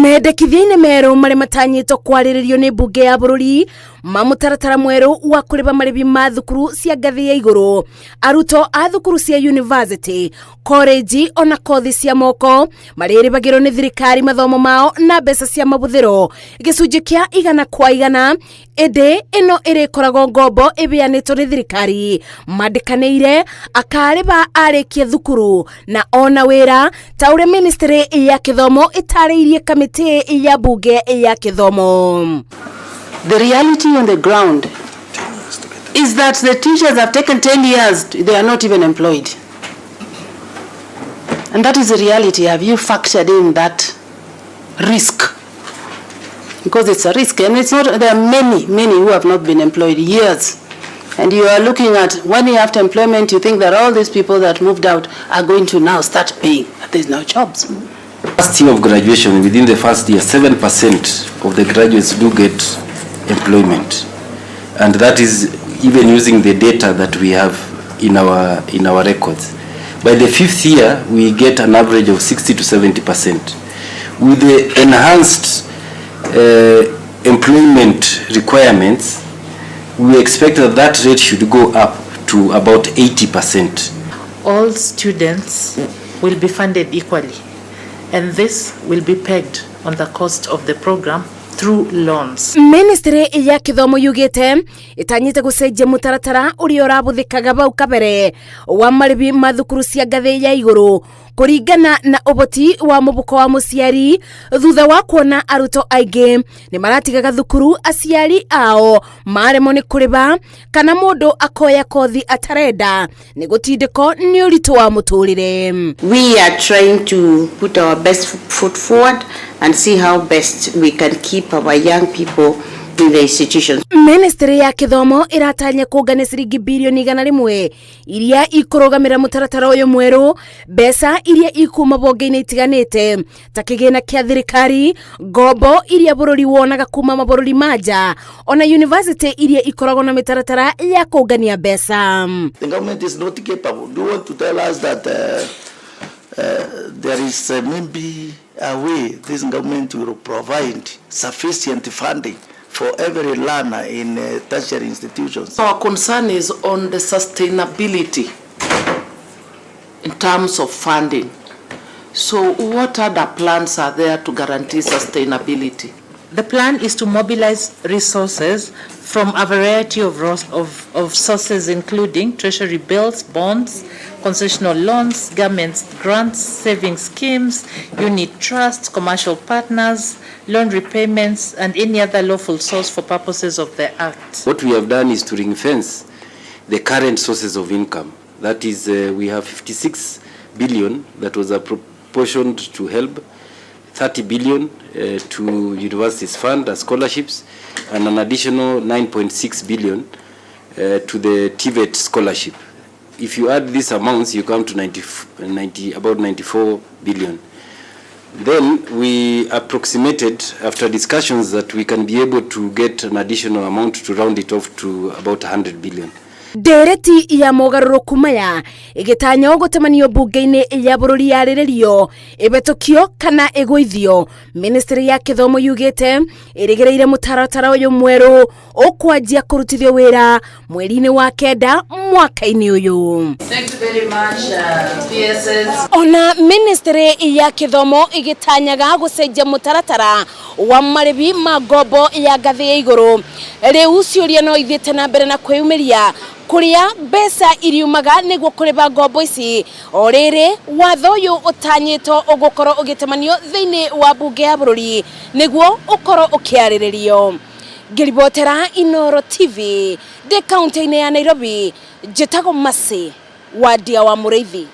Mendekithia-inĩ merũ marĩa matanyĩtwo kwarĩrĩrio nĩ mbunge ya bũrũri ma mũtaratara mwerũ wa kũrĩba marĩbi ma thukuru cia ngathĩ ya igũrũ, arutwo a thukuru cia university, korenji ona kothi cia moko marĩrĩbagĩrwo nĩ thirikari mathomo mao na mbeca cia mabuthĩro gĩcunjĩ kĩa 100%, ĩndĩ ĩno ĩrĩkoragwo ngombo ĩbĩanĩtwo nĩ thirikari mandĩkanĩire akarĩba arĩkia thukuru na ona wĩra, ta ũrĩa ministry ya gĩthomo ĩtarĩirie kamĩtĩ ya mbunge ya gĩthomo. The reality on the ground is that the teachers have taken 10 years, they are not even employed. And that is the reality. Have you factored in that risk? Because it's a risk, and it's not, there are many, many who have not been employed years. And you are looking at 1 year after employment, you think that all these people that moved out are going to now start paying. But there's no jobs. First year of graduation, within the first year, 7% of the graduates do get employment. And that is even using the data that we have in our records. By the fifth year, we get an average of 60 to 70%. With the enhanced employment requirements, we expect that that rate should go up to about 80%. All students will be funded equally, and this will be pegged on the cost of the program through loans. Ministry ya gĩthomo yugĩte ĩtanyĩte gũcenjia mũtaratara ũrĩa ũrabũthĩkaga bau kabere wa marĩbi ma thukuru cia ngathĩ ya igũrũ kũringana na ũboti wa mũbuko wa mũciari, thutha wa kuona arutwo aingĩ nĩ maratigaga thukuru aciari ao maremwo nĩ kũrĩba kana mũndũ akoya kothi atarenda nĩ gũtindĩko nĩ ũritũ wa mũtũrĩre. We are trying to put our best foot forward and see how best we can keep our young people in the institutions. Ministry ya gĩthomo ĩratanya kũngania ciringi birioni 100 iria ikũrũgamĩrĩra mũtaratara ũyũ mwerũ, mbeca iria ikuma bonge-inĩ itiganĩte ta kĩgĩna kĩa thirikari, ngombo iria bũrũri wonaga kuma mabũrũri ma nja, ona university iria ikoragwo na mĩtaratara ya kũngania mbeca. The government is not capable. Do you want to tell us that there is maybe a way this government will provide sufficient funding for every learner in tertiary institutions? Our concern is on the sustainability in terms of funding. So what other plans are there to guarantee sustainability? The plan is to mobilize resources from a variety of sources, including treasury bills, bonds, concessional loans, government grants, savings schemes, unit trusts, commercial partners, loan repayments, and any other lawful source for purposes of the Act. What we have done is to ring fence the current sources of income. That is, we have 56 billion that was apportioned to HELB, 30 billion to universities fund as scholarships, and an additional 9.6 billion to the TVET scholarship. If you add these amounts, you come to 90, 90, about 94 billion. Then we approximated, after discussions, that we can be able to get an additional amount to round it off to about 100 billion. Ndereti ya mogarũrũku maya ĩgĩtanywo gũtemanio mbunge-inĩ ya bũrũri yarĩrĩrio, ĩbetũkio kana ĩgũithio. Ministry ya gĩthomo yugĩte ĩrĩgĩrĩire mũtaratara ũyũ mwerũ ũkwanjia kũrutithio wĩra mweri-inĩ wa 9 mwaka-inĩ ũyũ. Thank you very much, PSS. Ona ministry ya gĩthomo ĩgĩtanyaga gũcenjia mũtaratara wa marĩbi ma ngombo ya ngathĩ ya igũrũ, rĩu ciũria no ithiĩte na mbere na kwĩyumĩria kũrĩa mbeca iriumaga nĩguo kũrĩba ngombo ici, o rĩrĩ watho ũyũ ũtanyĩtwo ũgũkorwo ũgĩtemanio thĩinĩ wa mbunge ya bũrũri nĩguo ũkorwo ũkĩarĩrĩrio. Ngĩribotera Inoro TV ndĩ kaunti-inĩ ya Nairobi, njĩtagwo Mercy Wandia wa Mũrĩithi.